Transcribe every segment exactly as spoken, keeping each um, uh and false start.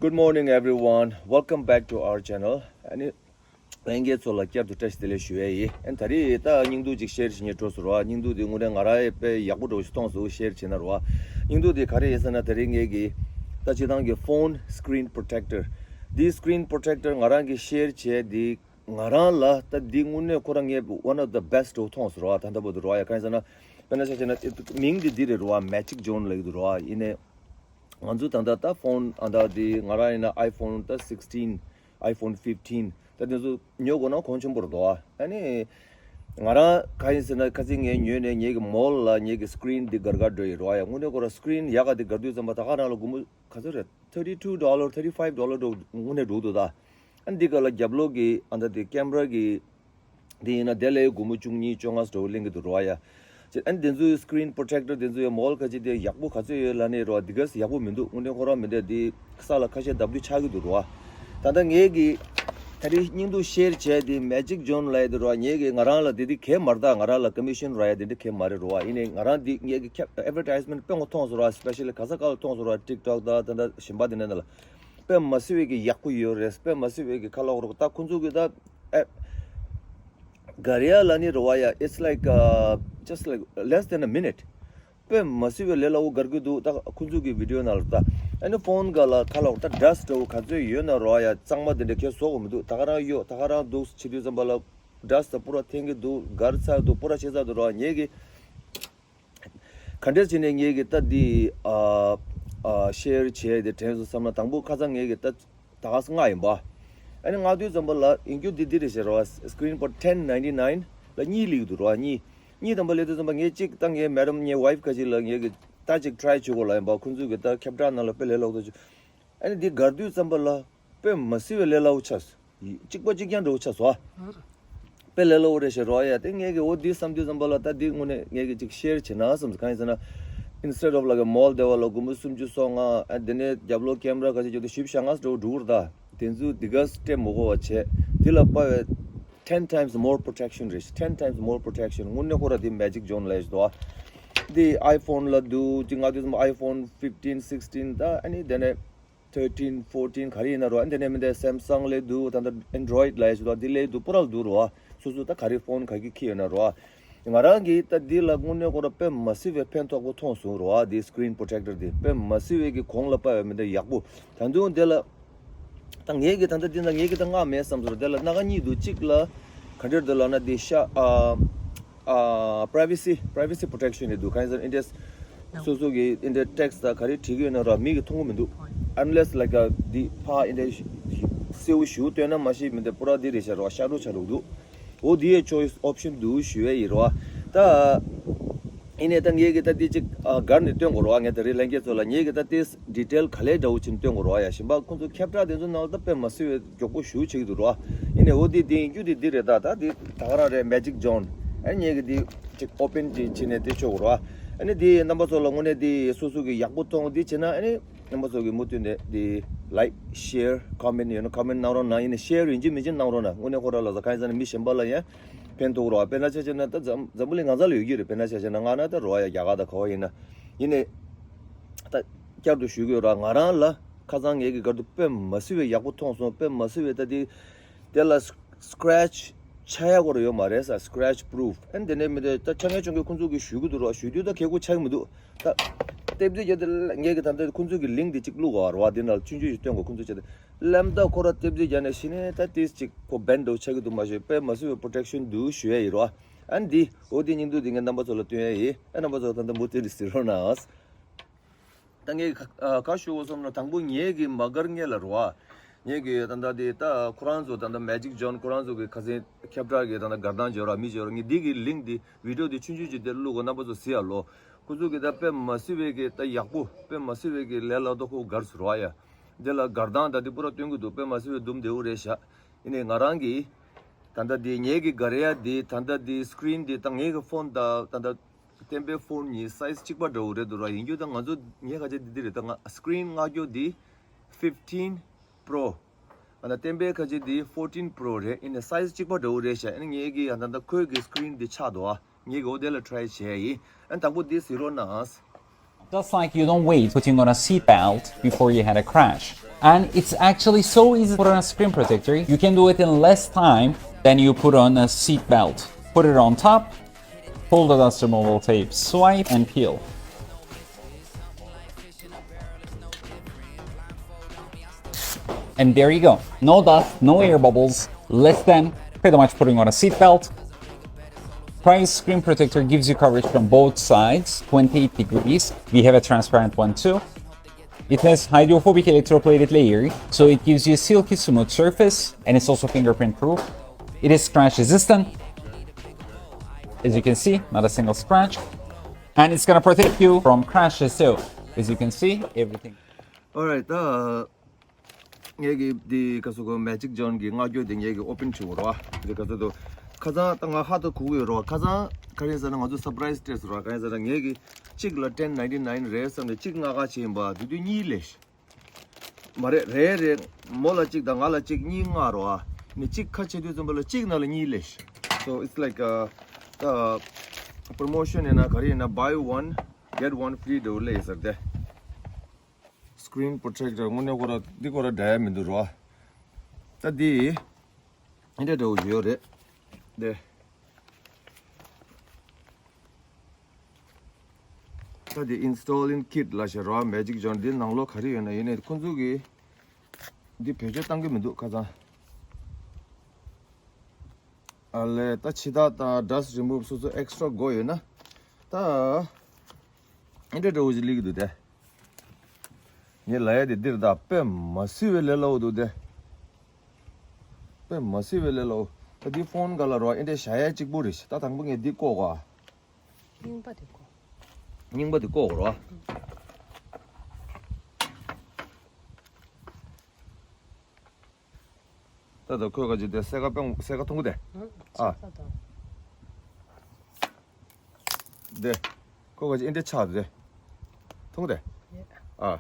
Good morning, everyone. Welcome back to our channel. ཨ་ནི་ལྷན་རྒྱས་ཚོ་ལ་བསྐྱར་དུ་བཀྲ་ཤིས་བདེ་ལེགས་ཞུ་ཡས་ཡིན། ཨ་ནི་ད་རེས་ད་སྙིང་སྡུག་ཅིག་ཤེར་བྱེད་སྙིང་འདོད་སོང་ར། སྙིང་སྡུག་དེ་དངོས་གནས་ང་རང་ཡང་དཔེ་ཡག་པོ་འདྲ་བོ་ཞིག་མཐོང་སོང་ཤེར་བྱེད་ན་ར། སྙིང་སྡུག་དེ་ག་རེ་ཡིན་ཟེར་ན། ད་རེས་ངས་ཀྱི་ད་སྤྱིར་བཏང་གི་phone screen protector། འདི་screen protector ང་རང་གིས་ཤེར་བྱས་དེ། ང་རང་ལ་ད་འདི་དངོས་གནས་ཁོ་རང་ངས་one of the best འདྲ་བོ་མཐོང་སོང་ར། ད་ལྟ་བར་དུ་ར། ཡ་གང་ཡིན་ཟེར་ན། དཔེར་ན་ཆ་བཞག་ན་མིང་འདི་འདི་རེད་ར། Magic John ལབ་ཀྱི་འདུག་ར། ཡིན་ནའི་ང་ཚོ་ད་ལྟ་ད་phone ཨ་ད་འདི་ང་རང་ཡིན་ན་iPhone ད་sixteen, iPhone fifteen ད་འདི་ཚོ་ཉོ་དགོས་ན་གོང་ཆེན་པོ་རེད་དོ། ཨ་ནི་ང་རང་གང་ཡིན་ཟེར་ན། ཁ་སང་ངས་ཉོས་ནས་ངེད་ཀྱི་mall ལ་ངེད་ཀྱི་screen འདི་སྒར་སྒར་འགྲོ་ཡི་ར། ཡ་དངོས་གནས་ཁོ་རང་screen ཡག་ག་འདི་སྒར་དུས་ཙམ་པ་ད་ག་རང་ལ་སྒོར་མོ་ག་ཚོད་རེད། Thirty two dollar, thirty five dollar འདྲ་བོ་དངོས་གནས་འགྲོ་འདུག་ད། ཨ་འདི་ག་ལ་རྒྱབ་ལོགས་ཀྱི་ཨ་ད་དེ་camera གི་དེ་ཡིན་ན་དེ་ལས་སྒོར་མོ་བཅུ་གཉིས་བཅོ་ལྔ་འདྲ་བོ་ལེན་གྱི་འདུག་ར། ཡ་ཅེ་ཨ་འདི་ཚོའི་screen protector དེ་ཚོ་ཡ་mall ཁ་ཅིག་དེ་ཡག་པོ་ག་ཚོད་ཡོད་ལབ་ནས་ར། འདི་ག་ཡག་པོ་མི་འདུག་དངོས་གནས་ཁོ་རང་མི་འདྲ། དེ་ས་ལ་ཁ་ཤས་བརྡབ་དུས་ཆག་གི་འདུག་ར། ད་ལྟ་ངས་ཀྱི་ད་རེས་སྙིང་སྡུག་ཤེར་བྱས་དེ་Magic John ལབ་ཡ་དེ་ར། ངས་ཀྱི་ང་རང་ལ་དེ་དེ་གས་མ་རེད། ད་ང་རང་ལ་commission རག་ཡ་དེ་འདྲ་གས་མ་རེད་ར། ཡིན་ནའི་ང་རང་དེ་ངས་ཀྱི་ཁྱབ་advertisement དཔེ་ངོ་མཐོང་སོང་ར། especially ག་ས་ག་ལ་མཐོང་སོང་ར། TikTok ད་ད་ད་གཞན་པ་དེ་འདྲ་ན་ལ། དཔེ་མ་སྲིད་པའི་གི་ཡག་པོ་ཡོད་རེད། དཔེ་མ་སྲིད་པའི་གི་ཁ་ལག་རོགས་ད་ཁོང་ཚོ་གི་ད་ཨེ་ག་རེ་ཡ་ལབ་ནི་རེད་བ་ཡ། It's like uh, just like less than a minute དཔེ་མ་སྲིད་པའི་ལས་སླ་བོ་སྒར་གི་འདུག་ད་ཁོང་ཚོ་གི་video ནང་ལ་ད་ཨ་ནི་phone ག་ལ་ཁ་ལག་ད་dust འདྲ་བོ་ག་ཚོད་ཡོད་ན་རེད་བ་ཡ། གཙང་མ་དེ་འདྲ་ཁྱེར་བཟོ་དགོས་མི་འདུག་ད་ག་རང་གཡོག་ད་ག་རང་འདུག་བྱེད་དུས་ཙམ་པ་ལ་dust ད་པུ་ར་འཐེན་གི་འདུག་སྒར་ཚར་འདུག་པུ་ར་ཆད་ཚར་འདུག་རེད་བ། ངས་གི་ག་འདྲས་བྱས་ནས་ངེད་ཀྱི་ད་འདི་ཨ་ཨ་share བྱས་ཏེ་དྲན་སོང་བསམ་ན། དང་པོ་ཁ་སང་ངེད་ཀྱི་ད་ད་ག་སེ་ལྔ་ཡིན་པ། ཨ་ནི་ལྔ་དུས་ཙམ་པ་ལ་ཡིན་རྒྱུ་འདི་འདི་རེད་ཟེར་རོ། Screen for ten ninety nine ལ་གཉིས་སླེབས་འདུག་རོ། གཉིས་གཉིས་དང་པོ་སླེབས་དུས་ཙམ་པ་ངས་གཅིག་ད་ངའི་madam ངའི་wife ཁ་ཅིག་ལ་ངེད་ཀྱི་ད་ཅིག་try བྱེད་དགོས་ལ་ཡིན་པ། ཁོང་ཚོས་ཀྱི་ད་ཁྱབ་བསྒྲགས་ནང་ལ་དཔེ་ལས་སླ་པོ་ད་ཅིག་ཨ་ནི་འདི་སྒར་དུས་ཙམ་པ་ལ་དཔེ་མ་སྲིད་པའི་ལས་སླ་པོ་ཆགས་སོང་། གཅིག་པ་གཅིག་རྐྱང་འདྲ་བོ་ཆགས་སོང་ཨ། དཔེ་ལས་སླ་པོ་རེད་ཤག་རོ་ཡ། དེ་ངས་ཀྱི་འོ་འདི་བསམ་དུས་ཙམ་པ་ལ་ད་འདི་དངོས་གནས་ངས་ཀྱི་ཅིག་share བྱེད་ན་བསམ་སོང་། གང་ཡིན་ཟེར་ན། instead of like a mall དེ་བ་ལ་སྒོར་མོ་སུམ་ཅུ་སོ་ལྔ། ཨ་དེ་ནས་རྒྱབ་ལོགས་camera ག་ཅིག་བརྒྱབ་དུས་བཞི་བཅུ་ཞེ་ལྔ་འདྲ་བོ་འགྲོ་གི་རེད་ད། དེ་ཚོ་འདི་ག་སྤྲད་མི་དགོས་པ་བྱས། འདི་ལ་དཔའ་བའི་ten times more protection རེད། ten times more protection དངོས་གནས་ཁོ་ར་འདི་Magic John ལས་ཤིག་འདུག་ཨ། འདི་iPhone ལ་འདུག་ཅིག་ང་དུས་ཙམ་iPhone fifteen, sixteen ད་ཨ་ནི་དེ་ནས་thirteen, fourteen ག་རེ་ཡིན་ན་རོ། ཨ་འདི་ནས་མི་འདི་Samsung ལས་འདུག་ད་ལྟ་Android ལ་ཡ་ཞིག་འདུག་འདི་ལས་འདུག་པུ་ར་ལ་འདུག་རོ། སོ་སོ་ད་ག་རེ་phone ག་གི་ཁྱེར་ཡོད་ན་རོ། ང་རང་གིས་ད་འདི་ལ་དངོས་གནས་ཁོ་ར་དཔེ་མ་སྲིད་པའི་ཕན་ཐོགས་པོ་མཐོང་སོང་རོ། ཨ་འདི་screen protector འདི་དཔེ་མ་སྲིད་པའི་གི་གོང་ལ་དཔའ་བའི་མི་འདི་ཡག་པོ། ད་དུང་འདི་ལ་ད་ངས་གི་ད་ལྟ་འདི་ན་ངས་གི་ད་སྔགས་མེད་བསམ་སོང་ར། འདི་ལ་སྣ་ཁ་གཉིས་འདུག་གཅིག་ལ་ག་འདྲ་འདུག་ལབ་ན་འདི་ཤ་ཨ། ཨ་privacy, privacy protection རེད་འདུག་གང་ཡིན་ཟེར་ན་འདི་འདྲའི་སོ་སོ་གི་འདི་འདྲའི་text དང་ག་རེ་བྲིས་ཀྱི་ཡོད་ན་ར་མི་གིས་མཐོང་གི་མི་འདུག unless like a འདི་ཕ་འདི་འདྲའི་གསལ་པོ་ཞེ་པོ་སྟོན་ན་མ་ཤེས། མི་འདི་པུ་ར་འདི་རེད་ཤག་ར་ཤ་རུ་ཆ་རུ་འདུག་འོ་འདི་ཡའི་choice option འདུག་ཞུ་ཡས་ཡིན་ར། ད་ཡིན་ནའི་ད་ངས་གི་ད་འདི་གཅིག་ཨ་སྒར་ནས་སྟོན་དགོས་ར། ངས་ད་རེས་ལྷན་རྒྱས་ཚོ་ལ་ངས་གི་ད་ཏིས་detail ག་ལེར་འདྲ་བོ་ཅིག་སྟོན་དགོས་ར། ཡ་གཞན་པ་ཁོང་ཚོ་ཁྱབ་བསྒྲགས་དེ་ཚོ་ནང་ལ་ད་དཔེ་མ་སྲིད་པའི་མགྱོགས་པོ་ཞེ་པོ་བྱེད་ཀྱི་འདུག་ར། ཡིན་ནའི་འོ་འདི་འདི་ཡིན་རྒྱུ་འདི་འདི་རེད། ད་ད་འདི་ད་ག་རང་རེད། Magic John ཨ་ནི་ངས་གི་འདི་ཅིག་open ཅིག་བྱས་ནས་འདི་ཆོག་གི་ར། ཨ་ནི་འདི་རྣམ་པ་ཚོ་ལ་དངོས་གནས་འདི་སོ་སོ་གི་ཡག་པོ་མཐོང་འདི་བྱེད་ན། ཨ་ནི་རྣམ་པ་ཚོ་གི་མུ་མཐུད་ནས་འདི་like, share, comment ཡོད་ན་comment གནང་རོགས་གནང་། ཡིན་ནའི་share ཡིན་གཅིག་མིན་གཅིག་གནང་རོགས་གནང་། དངོས་གནས་ཁོ་ར་ལ་ཟ་གང་ཡིན་ཟེར་ན་མི་གཞན་པ་ལ་ཡང་ཕན་ཐོགས་ར། དཔེར་ན་ཆ་བཞག་ན་ད་འཛམ་འཛམ་བུ་གླིང་གང་ས་ལ་ཡོད་ཀྱི་རེད། དཔེར་ན་ཆ་བཞག་ན་ང་ན་ད་རོ་ཡ་རྒྱ་གར་དང་ག་བ་ཡིན་ན། ཡིན་ནའི་ད་བསྐྱར་དུ་ཞུ་གི་ཡོད་ར། ང་རང་ལ་ཁ་སང་ངས་གི་སྒར་དུ་དཔེ་མ་སྲིད་པའི་ཡག་པོ་མཐོང་སོང་། དཔེ་མ་སྲིད་པའི་ད་དེ་དེ་ལ་scratch ཆག་ཡག་གོ་ར་ཡོད་མ་རེད་ས། scratch proof ཨ་ནི་དེ་ནས་མི་དེ་ད་ཆ་ངེས་ཆུང་གི་ཁོང་ཚོ་གི་ཞུ་གི་འདུག་ར། ཞུ་དུས་ད་གལ་གོ་ཆག་གི་མི་འདུག་ད་ལྟེབ་རྩེ་རྒྱ་དེ་ངས་གི་ད་ལྟ་ཁོང་ཚོ་གི་link དེ་གཅིག་བླུག་གོ་ར། དེ་ནང་ལ་ཆུང་ཆུང་ཞིག་སྟོན་གོ། ཁོང་ཚོ་བྱས་ཏེ་ལམ་ད་ཁོ་ར་ལྟེབ་རྩེ་རྒྱ་ནས་གཞི་ནས་ད་ཏིས་ཅིག་ཁོ་བན་འདྲ་བོ་ཆག་གི་འདུག་མ་ཤེས། དཔེ་མ་སྲིད་པའི་protection འདུག་ཞུ་ཡས་ཡིན་ར། ཨ་ནི་འདི་འོ་དེ་སྙིང་སྡུག་དེ་ངས་རྣམ་པ་ཚོ་ལ་སྟོན་ཡས་ཡིན། ཨ་རྣམ་པ་ཚོ་ད་ལྟ་མུ་མཐུད་དུ་གཟིགས་རོགས་གནང་། ད་ངས་ཁ་ཁ་ཞུ་དགོས་བསམ་ན་དང་པོ་ངས་གི་མ་སྒར་ངས་ལ་རོ། ཨ་ངས་གི་ད་ལྟ་དེ་ད་ཁོ་རང་ཚོ་ད་ལྟ་Magic John ཁོ་རང་ཚོ་གི་ཁ་སང་ཁྱབ་བསྒྲགས་གི་ད་ལྟ་སྒར་སྟངས་བརྗོད་ར་མི་བརྗོད་ར། ངས་འདི་གི་link དེ་video དེ་ཆུང་ཆུང་ཅིག་དེ་བླུག་གོ། རྣམ་པ་ཚོ་གཟིགས་ཡ་ལོ། ཁོ་ཚོ་གི་ད་དཔེ་མ་སྲིད་པའི་གི་ད་ཡག་པོ་དཔེ་མ་སྲིད་པའི་གི་ལས་སླ་པོ་ཁོ་སྒར་ཟེར་རོ། ཨ་ཡ་འདི་ལ་སྒར་སྟངས་ད་དེ་པུ་ར་སྟོན་གི་འདུག་དཔེ་མ་སྲིད་པའི་དུམ་བདེ་བོ་རེད་ཤག་ཡིན་ནའི་ང་རང་གི་ད་ལྟ་དེ་ངས་གི་སྒར་ཡ་དེ་ད་ལྟ་དེ་screen དེ་ད་ངས་གི་phone ད་ད་ལྟ་བསྟན་པའི་phone གཉིས་size གཅིག་པ་འདྲ་བོ་རེད་འདུག་ར། ཡིན་རྒྱུ་ད་ང་ཚོ་ངའི་ཁ་ཆེ་འདི་འདི་རེད། ད་ང་screen མངགས་རྒྱུ་འདི་fifteen Pro། ཨ་ན་བསྟན་པའི་ཁ་ཆེ་འདི་fourteen Pro རེད། ཡིན་ནའི་size གཅིག་པ་འདྲ་བོ་རེད་ཤག་ཡིན་ནའི་ངས་གི་ཡང་ད་ད་ཁོའི་གི་screen འདི་ཆག་འདུག་ཨ། ངས་གི་འོ་དེ་ལ་try བྱས་ཡིན། ཨ་ནི་དང་པོ་འདི་གཟིགས་རོགས་གནང་། Just like you don't wait putting on a seat belt before you had a crash. And it's actually so easy to put on a screen protector. You can do it in less time than you put on a seat belt. Put it on top, pull the Duster Mobile tape, swipe and peel. And there you go. No dust, no air bubbles, less than pretty much putting on a seat belt. Prius screen protector gives you coverage from both sides, twenty-eight degrees. We have a transparent one too. It has hydrophobic electroplated layer, so it gives you a silky smooth surface, and it's also fingerprint proof. It is scratch resistant. As you can see, not a single scratch. And it's gonna protect you from crashes too. As you can see, everything. Alright, ད་ངས་ཀྱི་འདི་ག་ཚོད་གོ་Magic John གི་སྔ་འགྱོད་འདི་ངས་ཀྱི་open བྱུང་རོ། འདི་ག་ཚོད་དུ་ཁ་སང་ད་ང་ཧ་ཏུ་གུ་གི་རོ། ཁ་སང་ག་རེ་ཟེར་ན་ང་ཚོ་surprise སྤྲད་སོང་རོ། ག་རེ་ཟེར་ན་ངས་ཀྱི་གཅིག་ལ་ten ninety nine རེད་བསམ་ནས་གཅིག་ལྔ་ཁ་བྱས་ཡིན་པ། དེ་དུས་གཉིས་ལས་ཤི། མ་རེད། རེད་རེད། མོ་ལ་གཅིག་དང་ང་ལ་གཅིག་གཉིས་ལྔ་རོ། ཨ་ནི་གཅིག་ཁ་ཕྱེ་དུས་ཙམ་པ་ལ་གཅིག་ནང་ལ་གཉིས་ལས་ཤི། So it's like a, a promotion ཡིན་ན་ག་རེ་ཡིན་ན་buy one get one free འདྲ་བོ་ལས་ཟེར་ཏེ། Screen protector དངོས་གནས་ཁོ་ར་འདི་ཁོ་ར་འདྲ་ཡ་མི་འདུག་རོ། ད་འདི་འདི་འདྲ་འདྲ་བོ་ཡོད་རེད་དེ། ད་འདི་installing kit ལ་ཞེས་རོ། Magic John འདི་ནང་ལོགས་ག་རེ་ཡོད་ན་ཡིན་ནའི་ཁོ་ཚོ་གིས་འདི་བེད་སྤྱོད་བཏང་གི་མི་འདུག་ཁ་སང་། ཨ་ལས་ད་ཕྱི་ཐག་དང་dust remove སོ་སོ་extra དགོས་ཡོད་ན་ད་ཨེ་འདྲ་འདྲ་བོ་ཞིག་སླེབས་ཀྱི་འདུག་དེ། ངས་ལབ་ཡ་དེ་འདིར་ད་དཔེ་མ་སྲིད་པའི་ལས་སླ་བོ་འདུག་དེ། དཔེ་མ་སྲིད་པའི་ལས་སླ་བོ། ད་འདི་ཕོན་ག་ལ་རོ་ཨེ་འདྲ་བཞག་ཡ་གཅིག་པུ་རེད། ད་དང་པོ་ངས་འདི་བཀོག་གོ། རྙིང་པ་དེ་བཀོག་རྙིང་པ་དེ་བཀོག་རོ། ད་ད་ཁོས་ག་ཅི་དེ་སེ་ག་པང་སེ་ག་ཐུང་གུ་དེ། ཨ། དེ། ཁོ་ག་ཅི་ཨེ་འདྲ་ཆགས་དེ། ཐུང་གུ་དེ། ཨ།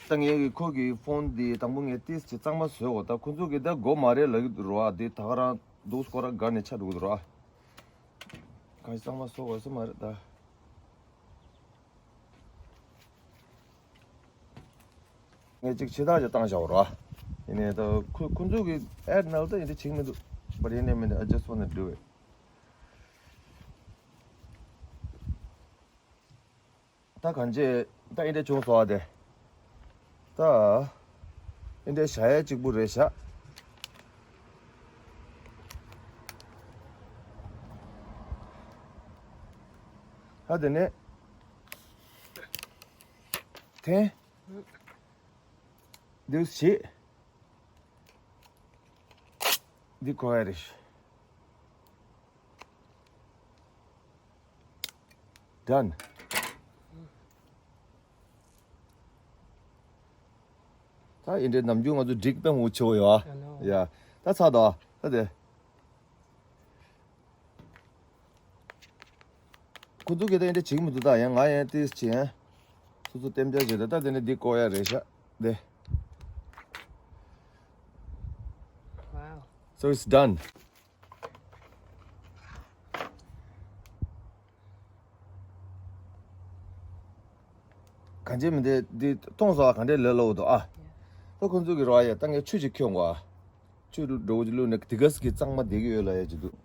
ད་ངས་ཀྱི་ཁོ་གི་ཕོན་དེ་དང་པོ་ངས་ཏིས་ཅི་གཙང་མ་བཟོས་གོ། ད་ཁོ་ཚོ་གི་ད་སྒོ་མ་རེད་ལབ་ཀྱི་འདུག་རོ། ཨ་དེ་ད་ག་རང་འདུག་སྐོར་ར་དགའ་ནས་ཆ་འགྲོ་གི་འདུག་རོ། ཨ། གང་ཞིག་གཙང་མ་བཟོ་དགོས་ས་མ་རེད་ད། ངས་ཅིག་ཕྱི་ཐག་ཅིག་བཏང་བཞག་རོ། ཡིན་ནའི་ད་ཁོ་ཁོ་ཚོ་གི་ཨེ་ནལ་ད་ཡིན་ད་བྱེད་མི་འདུག But ཡིན་ནའི་མིན་ད་I just wanna do it. ད་གང་ཅི་ད་ཨེ་འདྲ་བྱུང་སོང་ཨ་དེ། ད་ཨེ་འདྲ་བཞག་ཡ་གཅིག་པུ་རེད་བཞག་ད་དེ་ནས། འཐེན། འདུག་བྱེད། འདི་གོ་ཡ་རེད། Done. ད་ཡིན་འདྲའི་ནམ་རྒྱུན་ང་ཚོ་འགྲིག་པའི་ངོ་ཆེ་བོ་ཡོད་ཨ། ཡ། ད་ཚར་དོ། ད་དེ། ཁོ་ཚོ་གིས་ད་ཡིན་འདྲ་བྱེད་ཀྱི་མི་འདུག་ད་ཡང་ང་ཡང་ཏིས་བྱེད་ཡང་། སོ་སོ་རྟེན་འབྲེལ་བྱེད་ད་ད་དེ་ནས་འདི་བཀོག་ཡ་རེད་ཤག་དེ། Wow. So it's done. གང་ཅི་མི་འདི་འདི་གཏོང་ས་གང་འདྲའི་ལས་སླ་བོ་འདུག་ཨ། ད་ཁོ་ཚོ་གིས་རོགས་ཡ་ད་ངས་ཆུ་ཅིག་ཁྱོད་གོ་ཨ། ཆུ་འགྲོ་བོ་ཅིག་བླུགས་ནས་དེ་ག་ས་གི་གཙང་མ་བསྡད་ཀྱི་ཡོད་ལ་ཡ་ཅིག་འདུག་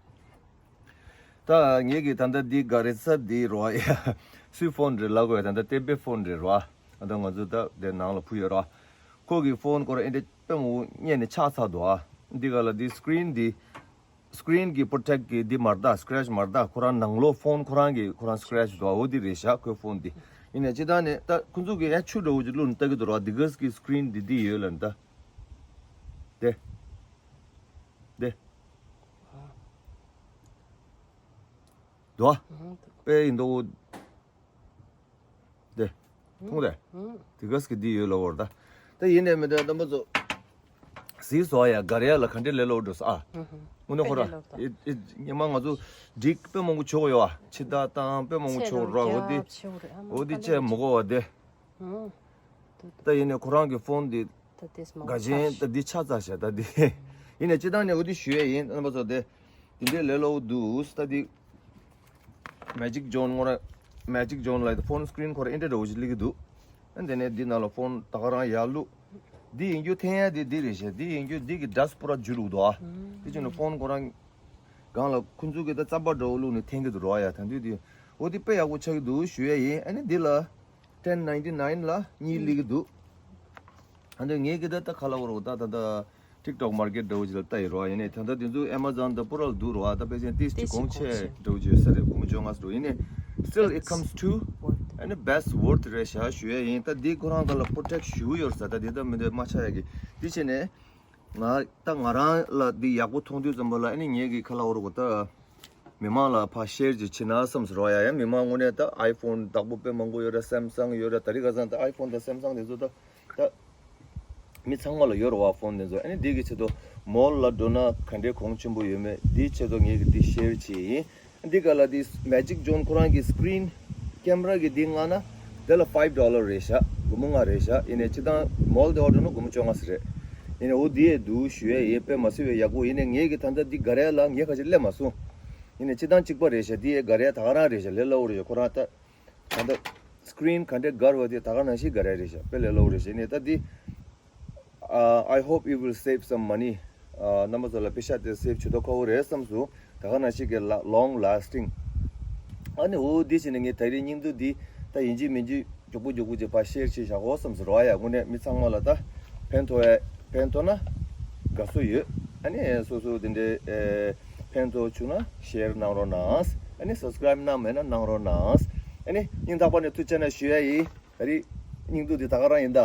ད་ངེད་ཀྱི་ད་ལྟ་འདི་ག་རེ་ས་འདི་རོགས་ཡ་སུའི་ཕོན་རེད་ལབ་དགོས་ཡ། ད་ལྟ་ཏེ་པའི་ཕོན་རེད་རོ། ཨ་ད་ང་ཚོ་ད་དེ་ནང་ལ་ཕུ་ཡོད་རོ། ཁོ་གི་ཕོན་ཁོ་ར་ཨེ་འདྲ་དཔེ་མོ་བརྙན་ནས་ཆགས་ཚར་འདུག་ཨ། འདི་ག་ལ་འདི་སི་ཀི་རིན་འདི། སི་ཀི་རིན་གྱི་པོ་རོ་ཊེག་གི་འདི་མ་རེད་ད། སི་ཀེ་རེ་ཆི་མ་རེད་ད། ཁོ་རང་ནང་ལོགས་ཕོན་ཁོ་རང་གི་ཁོ་རང་སི་ཀེ་རེ་ཆི་འདུག་ཨ། འོ་འདི་རེད་ཤག་ཁོའི་ཕོན་འདི། ཡིན་ནའི་སྤྱིར་བཏང་ནས་ད་ཁོ་ཚོ་གིས་ཡ་ཆུ་འདྲ་བོ་ཅིག་བླུགས་ནས་ལྟ་གི་འདུག་ར། འདི་ག་ས་གི་སི་ཀེ་རེ་ཆི་འདི་འདི་ཡོད་ལ་ད། དེ། དེ། འདུག་ཨ། དཔེ་ཡིན་འདུག་དེ། མཐོང་དེ། དེ་ག་ས་གི་འདི་ཡོད་ལ་བོར་ད། ད་ཡིན་ནའི་མི་འདྲ་རྣམ་པ་ཚོ། གཟིགས་སོ་ཡ་ག་རེ་ཡ་ལ་ག་འདྲའི་ལས་སླ་བོ་འགྲོ་ས་ཨ། དངོས་གནས་ཁོ་ར། ཨེ་ཨེ་ཉི་མ་ང་ཚོ་འགྲིག་དཔེ་མང་པོ་བྱོས་ཡོད་ཨ། ཕྱི་ཐག་བཏང་དཔེ་མང་པོ་བྱོས་ར། འོ་འདི། འོ་འདི་བྱས་མི་དགོས་པ་དེ། ད་ཡིན་ནའི་ཁོ་རང་གི་ཕོན་འདི། ད་དེས་མང་དགའ་ཆེན་ད་འདི་ཆ་ཚ་ཤ་ད་འདི། ཡིན་ནའི་སྤྱིར་བཏང་ནས་འོ་འདི་ཞུ་ཡས་ཡིན་རྣམ་པ་ཚོ་དེ། འདི་འདྲའི་ལས་སླ་བོ་འདུག་ད་འདི། Magic John ངོ་ར། Magic Johnson ལ་ཕོན་སི་ཀི་རིན་ཁོ་ར་ཨེ་འདྲ་འདྲ་བོ་ཞིག་སླེབས་ཀྱི་འདུག་ཨ་འདི་ནས་འདི་ནང་ལ་ཕོན་ད་ག་རང་ཡར་བླུགས། འདི་ཡིན་རྒྱུ་འཐེན་ཡ་འདི་འདི་རེད་ཤག་འདི་ཡིན་རྒྱུ་འདི་གི་ཌ་སི་པུ་ར་འཇུ་རུག་འདུག་ཨ། འདི་བྱས་ནས་ཕོན་ཁོ་རང་སྒང་ལ་ཁོ་ཚོ་གི་ད་རྩམ་པ་འདྲ་བོ་བླུགས་ནས་འཐེན་གྱི་འདུག་རོ་ཨ། ཡ་ད་འདི་འདི་འོ་འདི་དཔེ་ཡག་པོ་ཆགས་ཀྱི་འདུག་ཞུ་ཡ་ཡིན། ཨ་ནི་འདི་ལ་ten ninety nine ལ་གཉིས་སླེབས་ཀྱི་འདུག་ཨ་འདི་ངས་གི་ད་ད་ག་ལ་བོ་རོ་ད་ད་ད། TikTok market འདྲ་བོ་ཅིག་ལ་ལྟ་ཡི་རོ། ཡིན་ནའི་ད་ལྟ་དེ་ཚོ་Amazon དང་པུ་ར་ལ་འདུག་རོ། ད་དཔེ་ཅན་ཏིས་ཅིག་གོང་ཆེ་འདྲ་བོ་ཅིག་ཡོད་ས་རེད། སྒོར་མོ་བཅོ་ལྔ་ཙམ་འདྲ་བོ། ཡིན་ནའི་still it comes to and best worth རེད་ཤག་ཞུ་ཡ་ཡིན། ད་འདི་ཁོ་རང་ག་ལ་protect ཞུ་ཡོད་ས། ད་འདི་ད་མི་འདོད་མ་ཆགས་ཡ་གི་འདི་བྱས་ནས་ང་ད་ང་རང་ལ་འདི་ཡག་པོ་མཐོང་དུས་ཙམ་པ་ལ་ཨ་ནི་ངས་གི་ག་ལ་བོ་རོ་གོ་ད། མི་མང་ལ་ཕར་ཤེར་ཅིག་བྱེད་ན་བསམ་སོང་རོ། ཡ་ཡ་མི་མང་དངོས་གནས་ད་iPhone བདག་པོ་དཔེ་མང་པོ་ཡོད་ར། Samsung ཡོད་ར། ད་རིང་ཁ་སང་ད་iPhone དང་Samsung དེ་ཚོ་ད་ད་མི་ཚང་མ་ལ་ཡོད་ར་བ་ཕོན་དེ་ཚོ། ཨ་ནི་འདི་གི་ཆེད་དུ་མོལ་ལ་འགྲོ་ན་ག་འདྲའི་གོང་ཆེན་པོ་ཡོད་མེད་འདིའི་ཆེད་དུ་ངས་གི་འདི་ཤེར་བྱེད་ཡིན། འདི་ག་ལ་འདི་Magic Johnson ཁོ་རང་གི་screen camera གི་འདི་མངགས་ན་དེ་ལ་five dollar རེད་ཤག་སྒོར་མོ་ལྔ་རེད་ཤག་ཡིན་ནའི་སྤྱིར་བཏང་མོལ་དེ་འོར་འགྲོ་ན་སྒོར་མོ་བཅོ་ལྔ་ཙམ་རེད། ཡིན་ནའི་འོ་འདི་ཡས་འདུག་ཞུ་ཡས་ཡས་དཔེ་མ་སྲིད་པའི་ཡག་པོ། ཡིན་ནའི་ངས་གི་ད་ལྟ་འདི་ག་རེ་ལ་ངས་ཁ་ཅིག་སླེབས་མ་སོང་། ཡིན་ནའི་སྤྱིར་བཏང་གཅིག་པ་རེད་ཤག་འདི་ཡས་ག་རེ་ད་ག་རང་རེད་ཤག་ལས་སླ་བོ་རེད་ཤག་ཁོ་རང་ད་ད་ལྟ་screen ག་འདྲས་གར་བ་དེ་ད་ག་ནང་བཞིན་ག་རེ་རེད་ཤག་དཔེ་ལས་སླ་བོ་རེད་ཤག་ཡིན་ནའི་ད་འདི། Uh, I hope it will save some money. Uh, རྣམ་པ་ཚོ་ལ་པེ་ཤ་དེ་སེབ་བྱེད་དོ་ཁག་པོ་རེད་བསམ་སོང་། ད་ག་ནང་བཞིན་གི་ལ་long lasting ཨ་ནི་འོ་འདི་བྱས་ནས་ངས་ད་རིང་སྙིང་བསྡུས་འདི་ད་ཡིན་གཅིག་མིན་གཅིག་མགྱོགས་པོ་མགྱོགས་པོ་ཅིག་ཕར་ཤེར་བྱས་བཞག་གོ་བསམ་སོང་རོ། ཨ་ཡ་དངོས་གནས་མི་ཚང་མ་ལ་ད་ཕན་ཐོགས་ཡ་ཕན་ཐོགས་ན་དགའ་བསུ་ཡོད། ཨ་ནི་སོ་སོ་དེ་འདྲའི་ཨེ་ཕན་ཐོགས་བྱུང་ན་ཤེར་གནང་རོགས་གནང་། ཨ་ནི་སབ་སི་ཀ་རེབ་གནང་མེད་ན་གནང་རོགས་གནང་། ཨ་ནི་སྙིང་ཐག་པ་ནས་ཐུགས་རྗེ་ཆེ་ཞུ་ཡ་ཡིན། ད་རིང་སྙིང་བསྡུས་འདི་ད་ག་རང་ཡིན་ད།